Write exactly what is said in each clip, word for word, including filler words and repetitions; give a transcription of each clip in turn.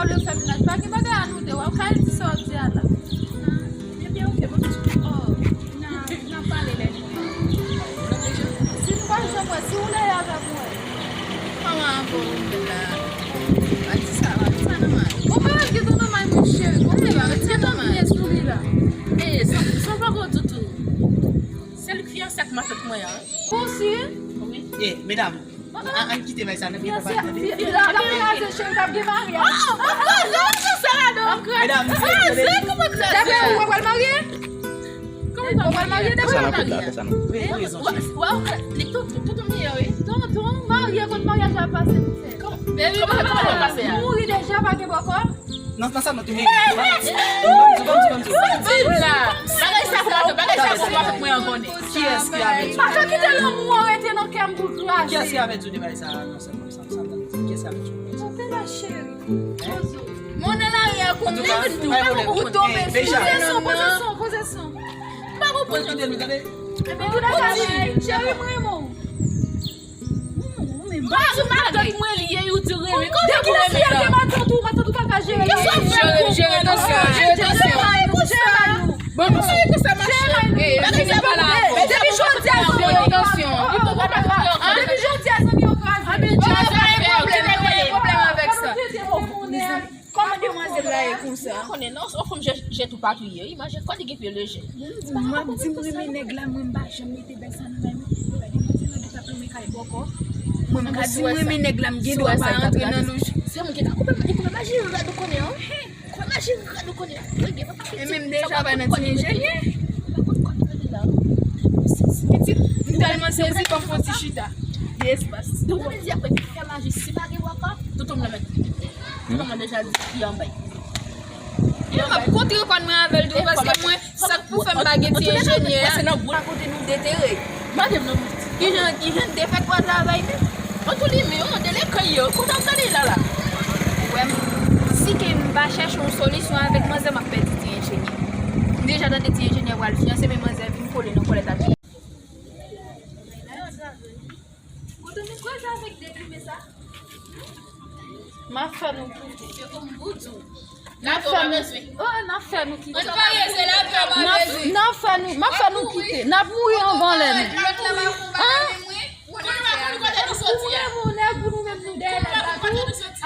Ou vle fè mennaj, pa gen bagay a nou de, w ap ka di sa w ap di a la. Ebyen, oke, bon, oh, n a, n a pale lè nou. Si nou pa janm wè, si w lè avè mwen. Kòman ankò ou menm la? Pa di sa, pa di sa, non, man. Bon, pa di sa, non, man, mon cheri. Kòman sa va? Ti tan byen sou li la. Eh, sa, sa pa bon ditou. Se li k fiyanse ak matant mwen an. Ou si? Wi. Eh, medam, an, ann kite bagay sa, n ap gen papa tande. L ap kraze, cheri, l ap gen maryaj. Medam, tande. Dapre ou, ou pral marye? Ou pral marye dapre ou? Sa nan kout la, fè sa non. Wi, ou rezon, cheri. Waw, li tonton, tonton miyò, wi. Tonton, marye, kot maryaj la pase pou fè? Baby, kòman, kòman sa pase a? Mouri deja, pa gen bòkò. Nan, nan sa, nan tou. Ban m di, ban m di, ban m di. Sa di la. Bagay sa pou mwen, bagay sa pou mwen, fòk mwen an konnen. Kiyès ki avèti w? Pa ka kite lanmou an rete nan kè m pou l kraze. Kiyès ki avèti w de bagay sa a? Non, sèlman sa, sa, sa, kiyès ki avèti w? Monte la, cheri. Mwen nan lari a, konnen tout. Ou tonbe sou. Poze son, poze son, poze son. M pa konprann. Kite nou, tande. Ebyen, tout a ka bay, cheri, m renmen w. Mari matant mwen li ye, ou di renmen. Kòman pou renmen la? Matant ou, matant ou pa ka jere. Jere, jere tansyon, jere tansyon. Bon, eh, fini pale avè w. Depi jodi a, jere tansyon. Depi jodi a, zanmi yo kraze. Gen pwoblèm, gen pwoblèm avèk sa. Kòman demwazèl la ye konsa? M pa konnen non, se yon fanm je, je tou pa kriye, wi, manje kò li gen pye leje. M ap di m renmen nèg la, mwen m pa janm mete bèl sa nan men mwen. Demwazèl la gentan pran mwen kay bòkò. Mwen m ka di m renmen nèg la, m gen dwa pa antre nan lojik. Se moun ki ta koupe, li koupe maji rad ou konnen an. Koupe maji rad ou konnen an. E menm deja bay nan ti enjenyè. Pitit, m tèlman sezi, ban m fon ti chita. Gen espas. Tonton Mezi ap fè maji, si pa gen bòkò, tonton m nan mèt. Tonton mwen deja di ki anbay. E m ap kontre kòn mwen avè l tou, paske mwen, sa k pou fè m pa gen ti enjenyè a. Paske nan boul kote nou detere. Mande m non. Kijan, kijan n te fèt pou al travay menm? An tou li menm, an de lekòl yo, kote w gade la la? Ou wè m, si ke m pa chèche yon solisyon avèk manzè, m ap pèdi ti enjenyè. M deja tande ti enjenyè pral fiyanse, men manzè vin kole nan kòlèt ak. Kote nou kwè sa avèk de plimen sa? M ap fè nou kite. Se kòm boudou. N ap fè nou, oh, n ap fè nou kite. N ap, n ap fè nou, m ap fè nou kite. N ap mouri anvan lè nou. An? Pou nou menm, pou nou menm, nou dèyè nèg la tou.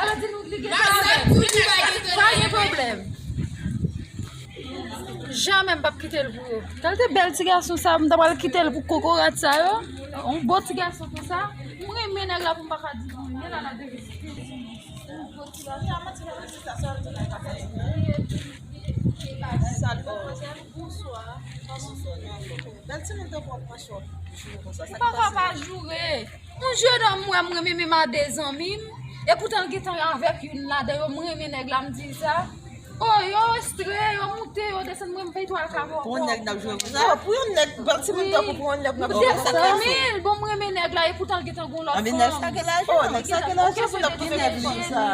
Alò di nou li gen avè. Pa gen pwoblèm. Jamè m p ap kite l pou yo. Kalite bèl ti gason sa, m ta pral kite l pou kokorat sa yo. Yon bon ti gason konsa. M renmen nèg la pou m pa ka di non. Men la la de. Salut, mademoiselle. Bonswa. Bèl timoun tankou w ap mache w ap joure konsa. Sa k pase? Ou pa ka pa joure. Yon jennonm m wè m renmen menm a de zanmi m. Epoutan l gentan avèk youn ladan yo, m renmen nèg la, m di l sa. Oh, yo estre, yo moute, yo desann, mwen m peye twal ka bò. Pou yon nèg n ap joure konsa? Pou yon nèg, bèl timoun tankou pou yon nèg n ap joure konsa. Bon, m renmen nèg la, epoutan l gentan gon lòt fanm. Nèg sa gen lajan, nèg sa gen lajan pou l ap gen nèg li sa.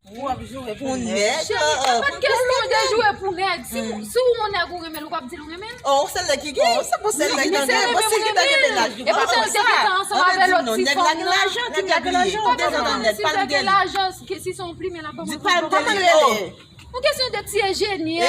W ap joure pou nèg. Cheri, se pa kesyon de joure pou nèg. Si, si w yon nèg ou renmen l, ou p ap di l ou renmen l? Oh, se nèg ki gen, se pou se nèg ki gen, bon, se ki ta gen mennaj li. Epoutan l te gentan ansanm avè lòt ti fanm nan. Nèg la gen lajan, nèg la gen lajan, ou bezwen nan nèg, pa l gen. Si l te gen lajan, si se yon plimen l ap ban mwen. Di pa l gen li. Yon kesyon de ti enjenyè,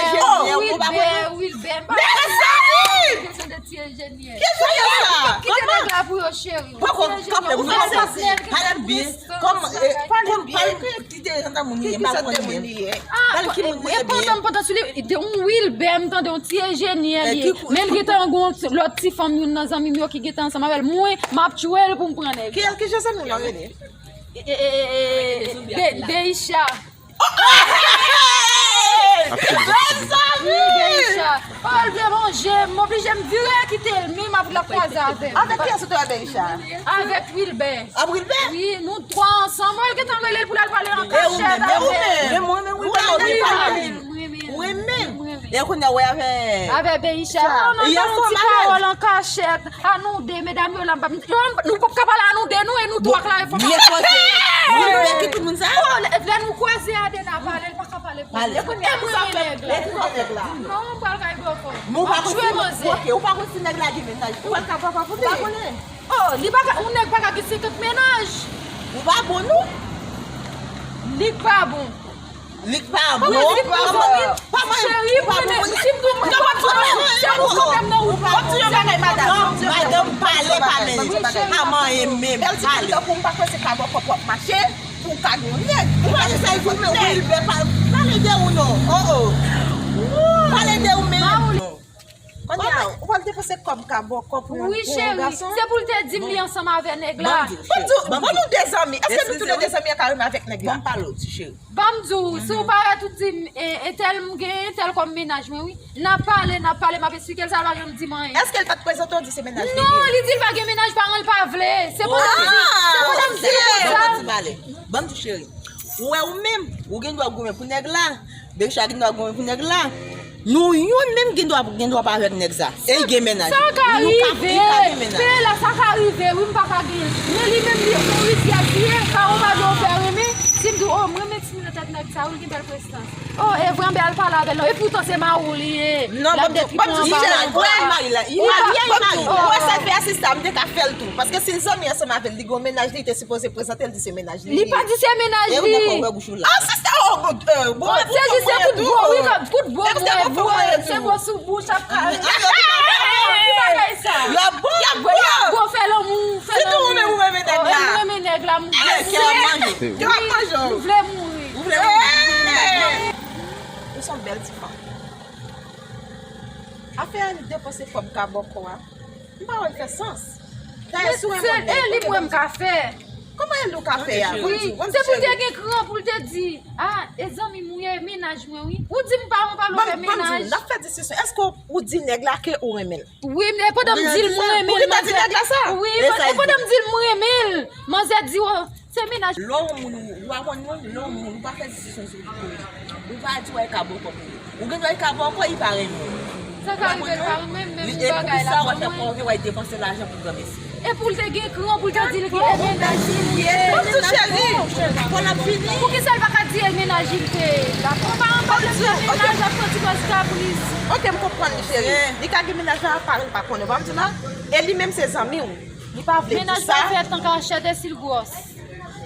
Wilbè, Wilbè. Mezanmi! Yon kesyon de ti enjenyè. Kisa sa? Kite nèg la pou yo, cheri. Poko kanpe moun nan sezi. Pale m byen. Kòman, eh, pale m byen. Ki te jandan moun li ye, m pa konn moun li ye. Pale ki moun li ye byen. E pantan, pantan sou li, te yon Wilbè, m tande yon ti enjenyè li ye. Men l gentan gon lòt ti fanm, youn nan zanmi m yo ki gentan ansanm avè l. Mwen, m ap tchwe l pou m pran nèg. Ki, ki jan zanmi w lan rele? E, e, e, e, e, De-, Deisha. Mezanmi! Oh, l vle manje m, m oblije m vire kite l, men m ap la kwaze avè l. Avèk kiyès ou te wè Deisha? Avèk Wilbè. Ak Wilbè? Wi, nou twa ansanm. Mwen, l gentan rele l pou l al pale an kachèt avè l. E ou menm, e ou menm? Men mwen, men ou te mande pale. Ou renmen? Ou renmen? E kounye a, w avè... Avè Deisha. Non, non, se yon ti pawòl an kachèt. A nou de, medam yo la, m p ap, nou p ap ka pale a nou de, nou, e nou twa k la, e fò m... Byen koze. Mwen, mwen ki tout moun sa? Oh, lè, lè nou kwaze a de, n a pale, l pa ka pale pou li. Pale. E mwen renmen nèg la. E ki kote nèg la? Non, m pral kay bòkò. M ap tchwe manzè. Ok, ou pa konn si nèg la gen mennaj tou? Ou pa ka papa pou li? Ou pa konnen? Oh, li pa ka, yon nèg pa ka gen senkant mennaj. Ou pa bon, non? Li pa bon. Li pa bon. Li pa bon. Cheri, pa bon. Si m pou m kapab di w, se pou kanpe m nan wout la. Bon, di yon bagay, madanm. Madanm, pale, pa mennen. Pa manyen menm, pale. Tankou m pa panse ka bò kòb w ap mache, pou w ka gen yon nèg. Ou pa di sa, ou men Wilbè, pa, pale de ou non. Oh, oh. Pale de ou menm. Kounye a, ou pral depanse kòb ka bò kòb pou yon gason? Wi, cheri. Se pou l te di m li ansanm avè nèg la. Ban m di w, cheri. Ban m di w, ban nou de zanmi. Èske nou toulede zanmi an ka renmen avèk nèg la? Ban m pale w, ti cheri. Ban m di w, si w parèt ou di m, e, entèl m gen entèl kòm mennaj mwen, wi. N ap pale, n ap pale, m ap eksplike l sa, l pa janm di m anyen. Èske l pa t prezante w di se mennaj li? Non, li di l pa gen mennaj, paran l pa vle. Se pandan m di, se pandan m di l konsa. Ban m di w, cheri. Ou wè ou menm, ou gen dwa goumen pou nèg la. Bercha gen dwa goumen pou nèg la. Nou youn menm gen dwa, gen dwa pa avèk nèg sa. E l gen mennaj. Sa ka rive. Pe la, sa ka rive, wi, m pa ka gen. Men li menm, li, se yon rizyèz li ye, pa yon bagay w fè renmen. Si m di w, oh, m renmen timoun nan tèt nèg sa, wi, li gen bèl prestans. Oh, e vre, anben al pale avè l non. E poutan se mari w li ye. Non, l ap dèt li pran anba. Li marye, li marye, li marye. Ou wè sa l fè a, sista, m te ka fè l tou. Paske si l zanmi ansanm avè l, li gen yon mennaj, li te sipoze prezante l di se mennaj li. Li pa di se mennaj li. E ou nan kò wè bouch ou la. Ah, sista, oh, bon, euh, bon, se jis se kout bò, wi, kout bò, bò, bò, se bò sou bouch ap ka. Ki bagay sa? Y ap bò, y ap bò, fè lanmou, fè lanmou. Sitou ou menm ou renmen nèg la. Ou renmen nèg la, m vle mouri. Kè w ap manje. Kè w ap manje. M vle mouri. Ou vle mouri. Ou se yon bèl ti fanm. Afè depanse kòb ka bò kò a. M pa wè l fè sans. Dayè, si w renmen yon nèg, e li mwen m ka fè. Kòman e li w ka fè a? Wi, se pou l te gen kran pou l te di, ah, e zanmi m wi, e mennaj mwen wi. Ou di m pa, m pa vle fè mennaj. N ap fè diskisyon. Èske w di nèg la ke ou renmen l? Wi, men pandan m di l m renmen l, manzè. Wi, e pandan m di l m renmen l, manzè di w, se mennaj. Lè w moun, ou pa konn moun, lè w moun, ou pa fè diskisyon sou li. Ou pa di w ka bò kò pou li. Ou gen dwa ka bò kò, li pa renmen w. Sa ka rive l pa renmen m, men bagay la pou mwen. E pou sa, w ap fè pwòve, w ap depanse lajan pou granmesi. E pou l te gen kran, pou l te di l ki e mennaj li ye. Bon, tout cheri, pou l ap vini. Poukisa l pa ka di e mennaj li te ye? Dakò, pa anba l fè mennaj ap fè ti bòz kabris. Ok, m konprann li, cheri. Li ka gen mennaj la, paran l pa konnen. Ban m di w la, e li menm se zanmi w. Li pa vle di sa. Mennaj pa fèt an kachèt e si l gwòs.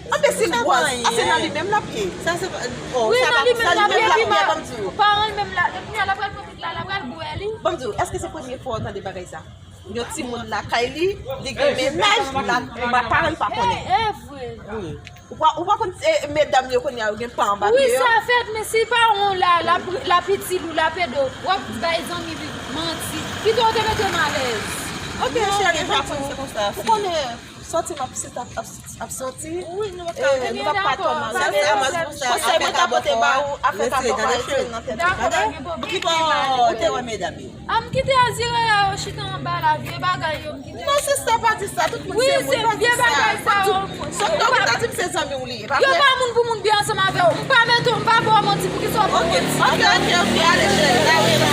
Anben si l gwòs, a se nan li menm l ap ye. Sa se pa, oh, wi, sa nan li menm l ap ye, ban m di w. Paran l menm la, kounye a l ap pral pran pitit la, l ap pral bwè li. Ban m di w, èske se premye fwa w tande bagay sa? Yon timoun lakay li, li gen mennaj, la, paran l pa konnen. E, e vre. Wi. Ou pa, ou pa konn, e, medam yo kounye a, yo gen pa anba pye yo. Wi, sa fèt, men si paran w la, l ap, l ap itil ou, l ap ede w, w ap bay zanmi manti. Pito w te mete m alèz. Ok, cheri, ban m di w. Ou konnen, sòti m ap, ap, ap sòti. Wi, nou pa ka. E, nou pa ka tò nan rèv. Konsèy mwen ta pote ba ou, afè sa bon pa retire nan tèt ou. Dakò, pa gen pwoblèm. Ki bò ou te wè medam yo? A, m kite Aziraya yo chita anba la, vye bagay yo, m kite. Non, sista, pa di sa, tout moun se moun, pa di sa. Wi, se vye bagay sa yo. Sòt non, ou ta di m se zanmi w li ye, pa vre? Yo pa moun pou moun byen ansanm avè w. M pa mete w, m pa ba w manti, poukisa w ap ba w manti? Ok, ok, ok, ale, cheri, n a wè sa.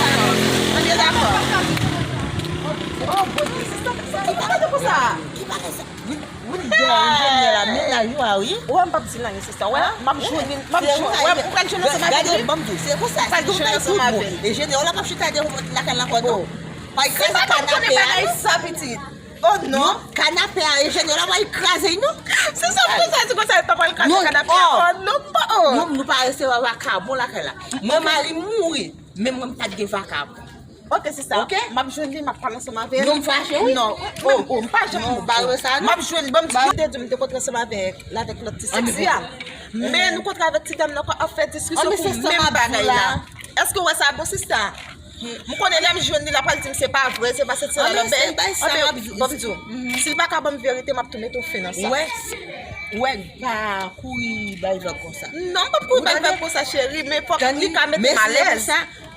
Ann dakò. Oh, Bondye, sista, sista, ki bagay de konsa? Ki bagay sa? Wi, wi, enjenyè la, mennaj ou a, wi. Ou wè m p ap di l anyen, sista. Wè, m ap jwenn li, m ap jwenn, wè, m pral jwenn ansanm avè l. Gade, ban m di w, se konsa, si w fè tout bon. Enjenyè la p ap chita deyò lakay la ankò, non. Pa l kraze kanape a, non. Sa pitit. Oh, non. Kanape a, enjenyè la pa l kraze, non. Se sa, se konsa, se konsa, l pa pral kraze kanape a. Oh, non, pa, oh. Non, nou pa resevwa vakabon lakay la. Mwen, mari m mouri, men mwen, m pa t gen vakabon. Ok, sista. Ok? M ap jwenn li, m ap pale ansanm avè l. Non, m fache, wi. Non, oh, oh, m pa janm bare sa, non. M ap jwenn, ban m di, m te di m te kontre ansanm avèk, avèk lòt ti sèks la. Men nou kontre avèk ti dam nan ap fè diskisyon pou menm bagay la. Èske w wè sa bon, sista? M konnen lè m jwenn li, l ap pral di m se pa vre, se pa sèks la, men, anben, ban m di w, si l pa ka ban m verite, m ap tou mete yon fen nan sa. Wè, wè, pa kouri bay vag konsa. Non, m p ap kouri bay vag konsa, cheri, men fòk li ka mete m alèz.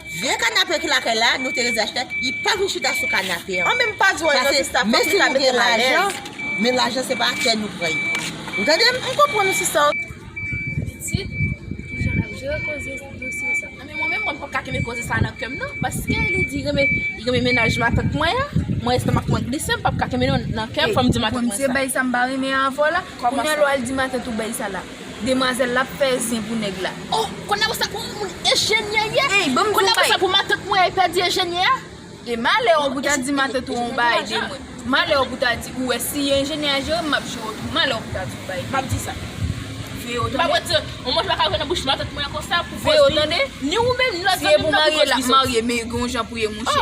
Vye kanape ki lakay la, nou te rete achte, li pa vin chita sou kanape an. An, men m pa di w anyen non, sista, fòk li ka mete m alèz. Men lajan se pa atè nou pran li. Ou tande m? M konprann ou, sista. Pitit, kijan n ap jere koze dosye sa? An, men mwen menm, mwen p ap ka kenbe koze sa nan kè m non, paske li di renmen, li renmen mennaj matant mwen an, mwen estomak mwen glise, m p ap ka kenbe l nan kè m, fò m di matant mwen sa. Bon, se bagay sa m pa renmen avè w la, kounye a lè w al di matant ou bagay sa la. Demwazèl la ap fè zen pou nèg la. Oh, kounye a pou sa pou moun enjenyè ye? Ey, ban m di w yon bagay. Kounye a pou sa pou matant mwen al pèdi enjenyè a? E malè w pou ta di matant ou yon bagay de mwen. Malè w pou ta di, ou wè si enjenyè a jere m, m ap jere w tou. Malè w pou ta di yon bagay. M ap di sa. Veye w tande. Ou manje pa ka jwenn nan bouch matant mwen konsa pou veye w tande. Ni ou menm, ni lòt zanmi m nan pou kòz li soti. Marye, men gen yon jan pou ye, monchè.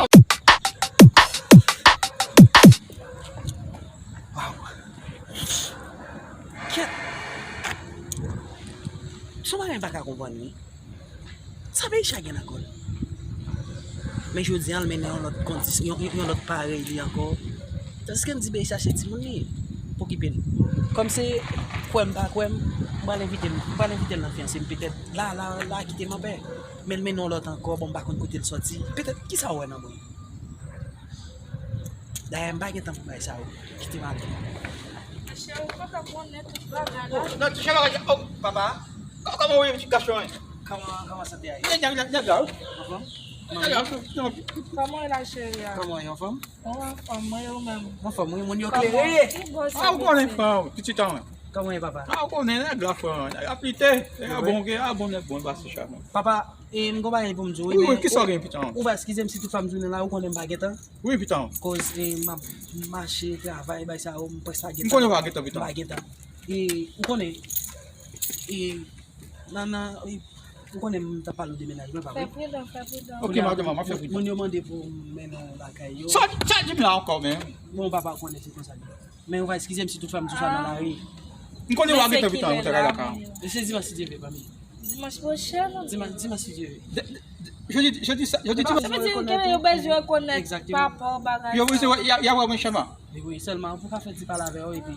Waw. Kèt. Se yon bagay m pa ka konprann, wi. Sa Beisha gen nan kò l? Men jodi a, l mennen yon lòt kondis-, yon, yon, yon lòt parèy li ankò. Tandiske m di Beisha se timoun li ye. Pokipe l. Kòm se kwè m pa kwè m, m pral envite l, m pral envite l nan fiyanse m petèt. La, la, la, kite m anpè. Men l mennen yon lòt ankò, bon, m pa konn kote l sòti. Petèt, kisa w wè nan mwen? Dayè, m pa gen tan pou bagay sa yo. Kite m ale. Cheri, ou pa ka konnen tout bagay la. Oh, non, ti cheri, oh, papa. Kò-, kòman w ye, ti gason? Kòman, kòman sante a ye? Nèg, nèg, nèg la, wi. Anfòm? Nèg la, non. Kòman w ye la, cheri a? Kòman w ye, anfòm? Mwen anfòm, mwen, ou menm? Anfòm, wi, moun yo klere. Ah, ou konnen, frè, pitit an. Kòman w ye, papa? Ah, ou konnen, nèg la, frè, nèg la pite. Nèg la bon, nèg la bon, nèg bon, pase chaman. Papa, e, m gon bagay pou m di w, wi, men kisa w gen, pitit an? Ou va eskize m si tout fwa m tounen la, ou konnen m pa gen tan. Wi, pitit an. Koz, e, m ap mache, travay, bay sa yo, m prèske pa gen tan. M konnen w pa gen tan, pitit an. M pa gen tan. E, ou konnen, e, nan, nan, e, ou konnen m t ap pale w de mennaj mwen, pa vre? Fè pridan, fè pridan. Ok, madanm, m ap fè pridan. Moun yo mande pou m mennen w lakay yo. Sa, sa di m la ankò, men? Bon, papa, ou konnen se konsa. Men ou va eskize m si tout fwa m di sa nan lari. M konnen w a gen tan, pitit an, ou te ka lakay. E se dimanch, si Dye vle, pa m ye. Dimanch pwochen, non? Dimanch, dimanch, si Dye vle. Jodi, jodi, sa, jodi, dimanch. Sa vle di ke yo bezwen rekonèt papa w bagay sa. Yo bezwen, y a, y a wè mwen chèman. Wi, sèlman, ou pa ka fè di pale avè yo, epi,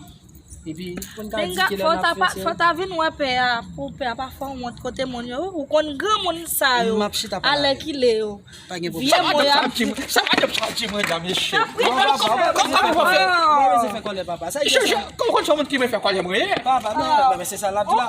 epi, pou n ka di kilè n ap fè, fò ta vin wè pè a, pou pè a pa fè w wont kote moun yo, wi, ou konn granmoun sa yo, alèkile yo. Pa gen pwoblèm. Vye mo y ap di. Sa madanm sa di mwen la, mesye. Kòman w konn se yon moun ki renmen fè kòlè mwen ye? Papa, non, men se sa l ap di la.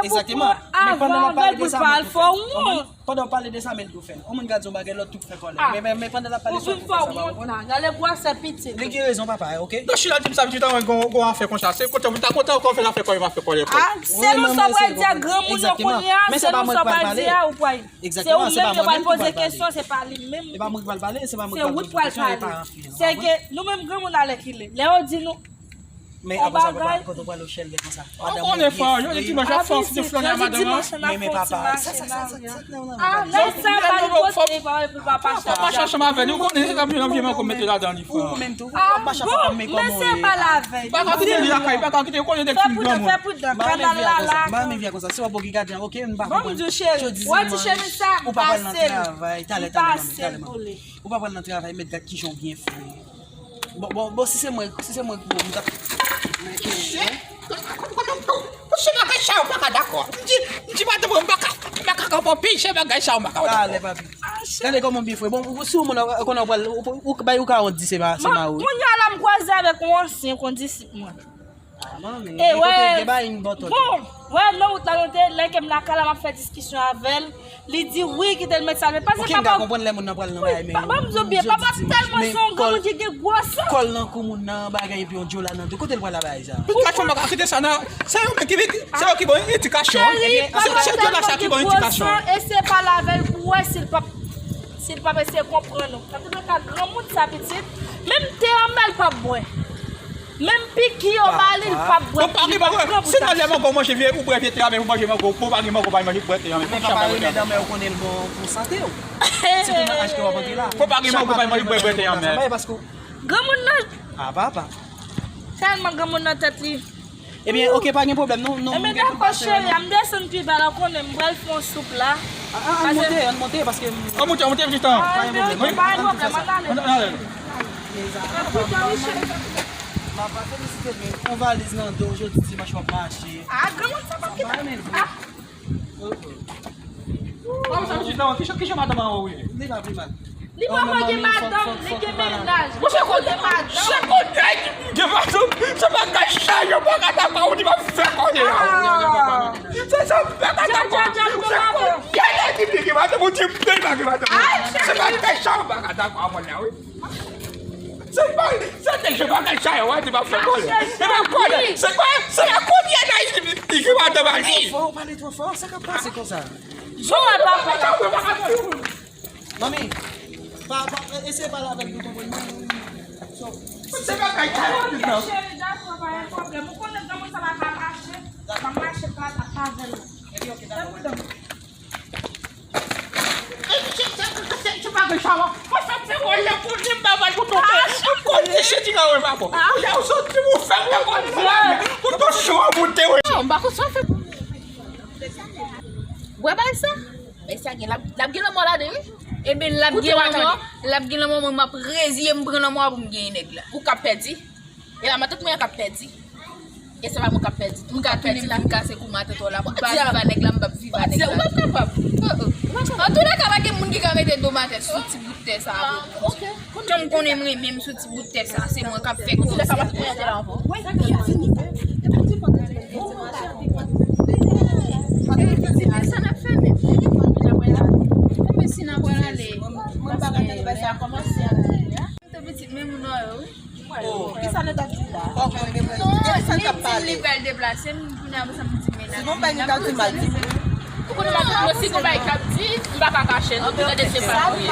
Egzakteman. Men pandan l ap pale de sa, men tou fè l. Pandan w pale de sa, men tou fè l. Yon moun ka di yon bagay, lòt tou fè kòlè. Men, men, men pandan l ap pale sa, tou fè sa, pa konprann? Gade gwosè pitit. Li gen rezon, papa, ok? Non, si l ap di m sa, pitit an, gon, gon afè konsa. Se kote m ta kontan ankò fè afè kòlè, m a fè kòlè. Ah, se nou sa w pral di a granmoun yo kounye a, se nou sa w pral di a, ou pral Se ou menm yo pral poze kesyon, se pa li menm. E pa mwen ki pral pale, se pa mwen ki pral poze kesyon, e pa anfin. Se ke nou menm granmoun alèkile. Lè yo di nou yon bagay. Men apre sa, papa, kote w pral ochèl de konsa? Ou konnen, frè, jodi dimanch, ap fè yon ti flann a madanm nan. Men, men papa, sa, sa, sa, sa, sa, non, non, non. Ah, lè sa, pa li pote, pa li pou papa chache. Papa chache m avè li, ou konnen, se tankou yon vye mango mete ladan li, frè. Ou menm tou, papa chache papa, men kòman w ye? Pa ka kite li lakay, pa ka kite, ou konnen nèg fin granmoun. Fè pridan, kanal la la. M pa renmen vi a konsa, si w ap okipe gade, ok, m pa konprann. Jodi dimanch, ou pa pral nan travay, talè, talè, manmi, talè, manmi. Ou pa pral nan travay, mèt gad kijan w byen fre. Bon, bon, bon, si se mwen, si se mwen ki pou m t ap. Monchè, bagay sa yo m pa ka dakò. M di, m di madanm mwen, m pa ka, m pa ka kanpe anpil, se bagay sa yo m pa ka dakò. Talè, papi. Gade kòman w byen fre. Bon, ou, si yon moun, ou konnen w pral, ou, ou, ou bay ou ka wont di se ma, se ma ou. Kounye a la, m kwaze avèk yon ansyen kondisip mwen. Ah, manmi, e gen kote gen bagay m bò tòt. Bon, wè, nan wout la, nou te, lè ke m lakay la, m ap fè diskisyon avè l. Li di wi, kite l mèt sa. Men pase papa. Ok, m ka konprann lè moun nan pral nan bagay, men papa m di w byen, papa tèlman se yon granmoun ki gen gwo san. Kòl nan kou moun nan, bagay, epi yon djola nan tou. Kote l pral la bagay sa? Tout gason pa ka kite sa nan, se yo menm ki, se yo ki ban edikasyon. Cheri, papa tèlman gen gwo san, eseye pale avè l pou wè si l p ap, si l p ap eseye konprann ou. Antouleka, granmoun sa pitit, menm te anmè l p ap bwè. Menm piki yo ba li, l p ap bwè. Bon, pa gen mango. Se nan lè mango manje vye, ou bwè vye te a, men ou manje mango. Bon, pa gen mango, pa manje, bwè te a, men. Men papa renmen dan, men ou konnen l bon pou sante w. Sitou nan aj ke w ap antre la. Bon, pa gen mango, pa manje, bwè, bwè te a, men. Granmoun nan. Ah, papa. Tèlman granmoun nan tèt li. Ebyen, ok, pa gen pwoblèm, nou, nou. Ebyen, dakò, cheri, m desann pi ba la, ou konnen m pral fè yon soup la. Ah, ah, ann monte, ann monte, paske m... Ann monte, ann monte, pitit an. Pa gen pwoblèm, pa gen pwoblèm, ann ale. Ann ale. M ap felisite, men yon valiz nan do w, jodi dimanch w ap mache. Ah, granmoun sa p ap kite. Ah. Kòman sa, pitit la, ki jan, ki jan madanm an wè w ye? Li pa pi mal. Li pa gen madanm, li gen mennaj. Li pa gen madanm. Se konnen, gen madanm, se bagay sa yo pa ka dakò, ou di m ap fè kòlè a. Se sa m pa ka dakò. Se konnen, gen madanm, ou di m pa gen madanm. Se bagay sa yo pa ka dakò, mwen la, wi. Se pa, se te je bagay sa yo, wè, te pa fè kòlè. Te pa kòlè. Se kwa? Se la kounye a li, li, li, li, li, li, li, li. Fò, ou pale twò fò, sa k ap pase konsa? Joel, papa. Manmi, pa, pa, eseye pale avè l pou konprann mwen. Se bagay sa yo, pitit an. Cheri, dakò, pa gen pwoblèm. Ou konnen granmoun sa pa ka mache. M ap mache plat ak pavèl la. Epi, ok, dakò. Se pa gen chawa. Mwen santi mwen lè pou li, m pa wè l pou tonbe. M konn li chiti nan wè pa bon. Ou santi mwen fè mwen konn li. Pou ton chou moute, wi. Non, m pa konn sa fè. Wè bay sa? Bay sa gen, l ap, l ap gen lanmò ladan, wi. Ebyen, l ap gen lanmò, l ap gen lanmò, mwen, m ap reziye m pran lanmò a pou m genyen nèg la. Ou k ap pèdi? E la, matant mwen an k ap pèdi. E se pa mwen k ap pèdi tou. M ka tounen m fin kase kou matant la. M p ap viv a nèg la, m p ap viv a nèg la. Ou p ap kapab. Antoulèka, pa gen moun ki ka mete do m atè sou ti bout tè sa a pou m. Jan m konnen m renmen m sou ti bout tè sa, se mwen k ap fè koze. Sa n ap fè menm? Mwen si n ap pral ale. Mwen pa ka tande sa kòmanse a. Mwen te pitit, men moun nan yo, wi. Oh, kisa nou t ap di la? Kòman gen moun? Non, li di li pral deplase, m kounye a sa m di mennaj. Si gon bagay nou t ap di mal di. Ou konnen matant mwen, si gon bagay k ap di, m pa ka kache l, ou tande se pa vre.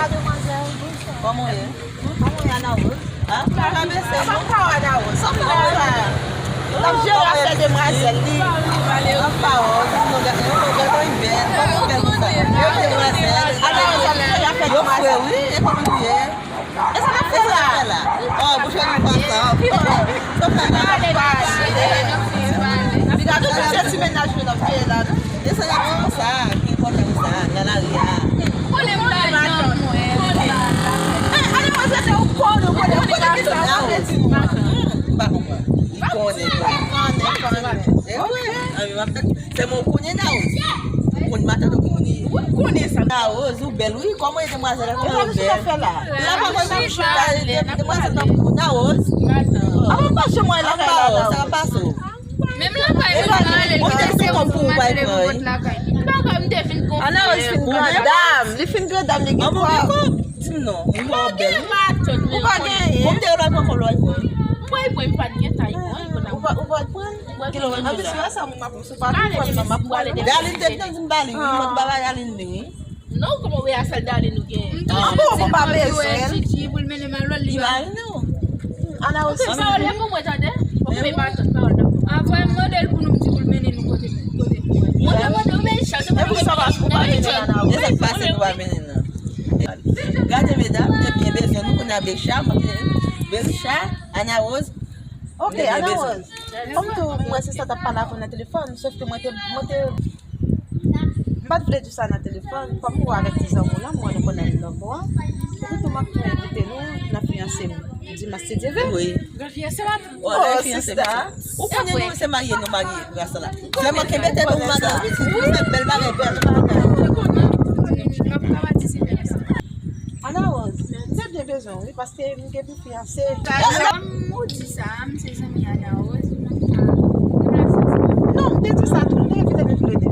Kòman w ye? Kòman w ye, Ana Rose? Ha? Pa rabaise non. Sa pa Ana Rose, sa pa Ana Rose. L ap jere afè demwazèl li. An pawòl, nou gade, nou gade yon bèl, kòman bèl konsa. Yon demwazèl, Ana Rose ap jere afè demwazèl. Yo fre wi, e kòman nou ye? E sa n ap fè la? Oh, bouch nou pa sa. Sa fè la. Gade tout se ti mennaj yo n ap fè la, non? E sa n ap fè konsa, ki pwoblèm sa, nan lari a? Kole m lajan mwen. Eh, ale mwen se ou kole, ou kole, ou kole ki sa, ou kole di nou. M pa konprann. Li konnen. Li konnen, konnen. E wi, anvi m ap tande. Sèlman ou konnen Ana Rose. Ou konn matant ou konnen. Ou konnen sa. Ana Rose, ou bèl wi. Kòman e demwazèl la? Kòman ou bèl? La pa konn ap chita, demwazèl pa pou Ana Rose. Apa m pa janm wè lakay la, Ana Rose? Sa pase w. Menm lakay mwen pa ale, li te sou kòb pou ou bay pran. M pa kwè m te vin konfime. Ana Rose fin grandam, li fin grandam, li gen kòb. Di m non, ou pa bèl. Ou pa genyen. Bon, m te gen lòt pran kòb lòt pran. M pa pran, m pa t gen tay pran. Ou pa, ou pa pran? Anplis, wè sa, mwen m ap, sou pa tou pran, mwen m ap pran. Darline te byen di m ba li, wi, mwen m pa ba Darline li, wi. Non, kòman w wè a sèl Darline ou gen? Ah bon, ou pa bezwen. Titi pou l mennen m al lòt li ba nou. Ana Rose. Pawòl la pou mwen, tande. Ou pa tann pawòl la. Apre m mande l pou nou, m di pou l mennen nou kote, kote. Mwen te mande w, men chante. E pou sa pa, ou pa mennen Ana Rose. E sa k pase pou pa mennen nan? Gade medam, te byen bezwen nou, kounye a Becha, mwen te Becha, Ana Rose. Ok, Ana Rose. Kòm tou, mwen se sa t ap pale avè w nan telefòn, sòf ke mwen te, mwen te, m pa t vle di sa nan telefòn, kòm ou avèk ti zanmi w lan, mwen nou konnen l nan kò a. Epi tou m ap tou envite nou nan fiyanse m. Dimanch si Dye vle. Wi. Nan fiyanse m ap. Oh, sista. Ou konnen nou se marye, nou marye, gras la. Sèlman kenbe tèt ou madanm, wi, si nou fè bèl bagay, bèl bagay. M ap ka patisipe nan sa. Ana Rose, m te byen bezwen w, wi, paske m gen pou fiyanse. Ou di sa, m se zanmi Ana Rose, m ap ka deplase sa. Non, m te di sa tou, m te envite nou tou le de.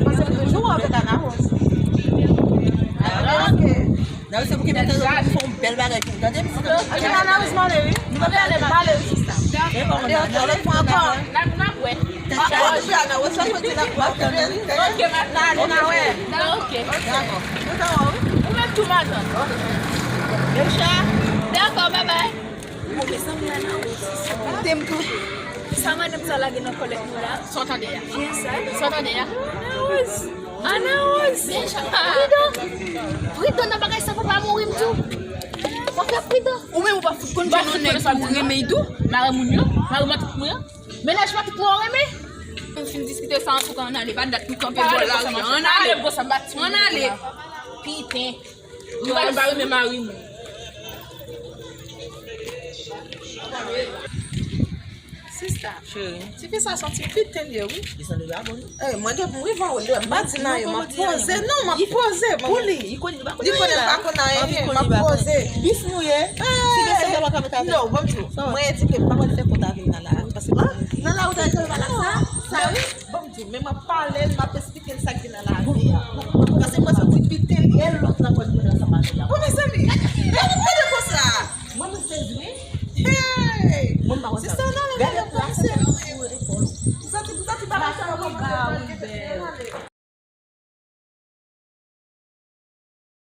Paske m toujou wè w avèk Ana Rose. Ah, ok. Nan se pou ki mete yo pou fè yon bèl bagay pou tande. Ok, Ana Rose, m ale, wi. M ale, m ale, wi, sista. E kòman? Lòt fwa ankò. N ap, n ap wè. Ana Rose, sa yo di n ap wè. Ok, matant. N ale, n a wè. Ok. Dakò. Ou menm tou, matant. Deja. Dakò, babay. Bon, mezanmi, Ana Rose, se pa tem tou. Sa madanm sa lage nan kòlèt nou la. Sa w tande a? Sa w tande a? Ana Rose. Ana Rose. Deja. Pridan. Pridan nan bagay sa, fò pa mouri m di w. Fò fè pridan. Ou menm ou pa fout konn jan yon nèg ki renmen tou. Mare moun yo, mare matant mwen an. Mennaj matant mwen an renmen. Nou fin diskite sa, antouka, ann ale. Pa dat nou kanpe bò lari an. Ann ale. Ann ale. Piten. Nou pa, nou pa renmen mari nou. Sista, cheri, tifi sa se yon ti piten li ye, wi. Li sanble babon, wi. Eh, mwen depi m rive anwo, m pa di n anyen, m ap poze. Non, m ap poze pou li. Li konnen li pa konn anyen, m ap poze. Bif nou ye. Ti mesye sa pa ka met avè. Non, bon, mwen edike, m pa pral fè kont avè l nan la, paske nan la ou ta jwenn bagay sa, sa wi. Bon, m di w, men m ap pale, m ap